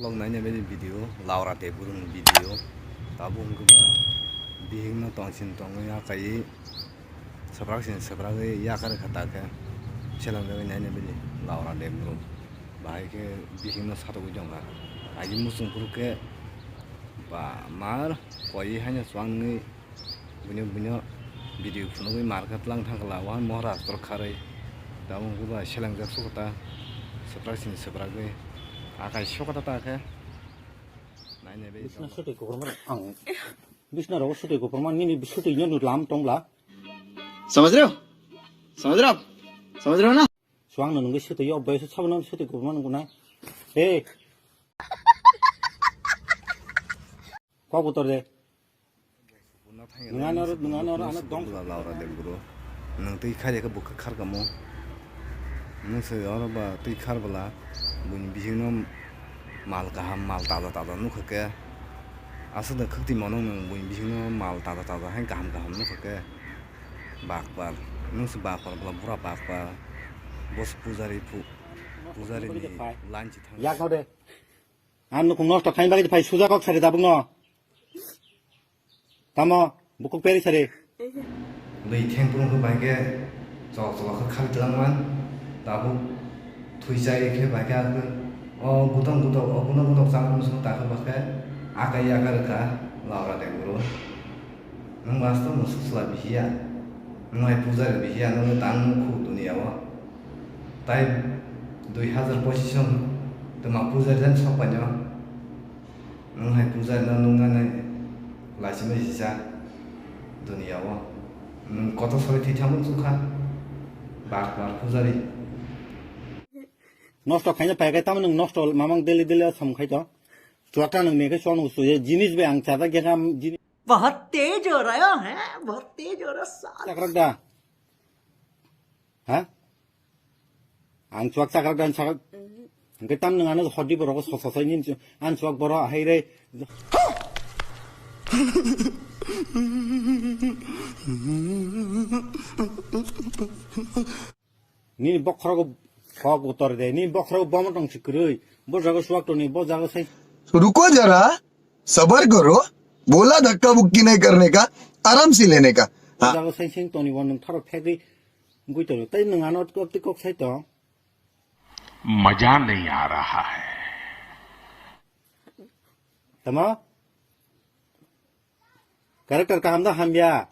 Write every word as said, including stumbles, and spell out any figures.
Vlog naina bini video, Laura Debguru ni video. Tabuk wngkha ba bihikno tongsin tongwi akai swprak sin swprak wi yakar kha ta khe selangjagwi naina bini Laura Debguru. Bahai khe bihikno satokwi tongkha. Agi muchung phuru khe ba mar koi haino chuang nwi Buino, buino video phunugwi market lang thangkla, wan mohra astor kharwi. Tabuk wngkhe ba selengjak sukha ta, swprak sini swprakgwi. Akai sukha ta ta khe. Nainai bai. Bisna suti kukurma ang. Bisna rogo suti kukurma nini suti nyo lam tongla. समझ रहे हो? समझ रहे हो आप? समझ रहे हो ना? Suang no nungwi suti yo boy su sabno suti kukurma nunguna. Hey. Kok utor de. Nungano ro, nungano ro, ano dong. Bwla Laura Debguru. Nwng twi khar ya khe bwkha khar kamo. Nwng se oro ba twi khar bwla. Buini bisingno mal kaham, mal taja taja nukha khe. Aswk da khwktwi mano nwng buini bisingno mal taja taja hai kaham kaham nukha khe. Bakpar. Nwng se bakpar bwla bura bakpar. Bo se pujari phu-, pujari ni line chi thang. Yak no de. Ang nukung nosto khaina bagwi phai suja kok sari tabuk no. Tamo, bukuk peri sari. Bwi thengpung khe bai khe chok chok khe khak twlang man. Tabuk thwi chai khe bai khe akhe o gutok gutok, o gutok gutok chama muchung ta khe ba khe akai yakar kha Laura Debguru. Nwng wasto no suk sla bihiya. Nwng hai pujari bihiya, nwng tang khu dunia o. Tai dui hazar pochis o twma pujari jan sok paino. Nwng hai puja no nuknani lachimai sisa dunia o. Nwng kotor sori thwi thangma chukha. Bar bar pujari. Nosto khaina pai khe tamo nwng nosto mamang daily daily o sam khai to. Chuakta nwng mekhe chwng suye jinis bai ang chajak ya kha jinis. बहुत तेज हो रहा है, बहुत तेज हो रहा है साला। Chakrak da. Ha? Ang chuak chakrak dan chakrak. Hingke tam nang ano hodi borok so so sai nim an chuak boro hai re. Nini bokhorogo kok utor de, nini bokhorogo bomo tong si kwrwi, bo jaga chuak toni, bo jaga sai. रुको जरा, सबर करो, बोला धक्का मुक्की नहीं करने का, आराम से लेने का। Bo jaga sai sing toni bo nwng tharo phegwi gwi toni. Tai nwng ano kok twi kok sai tong. मजा नहीं आ रहा है। Tamo? Character kaham da hamya?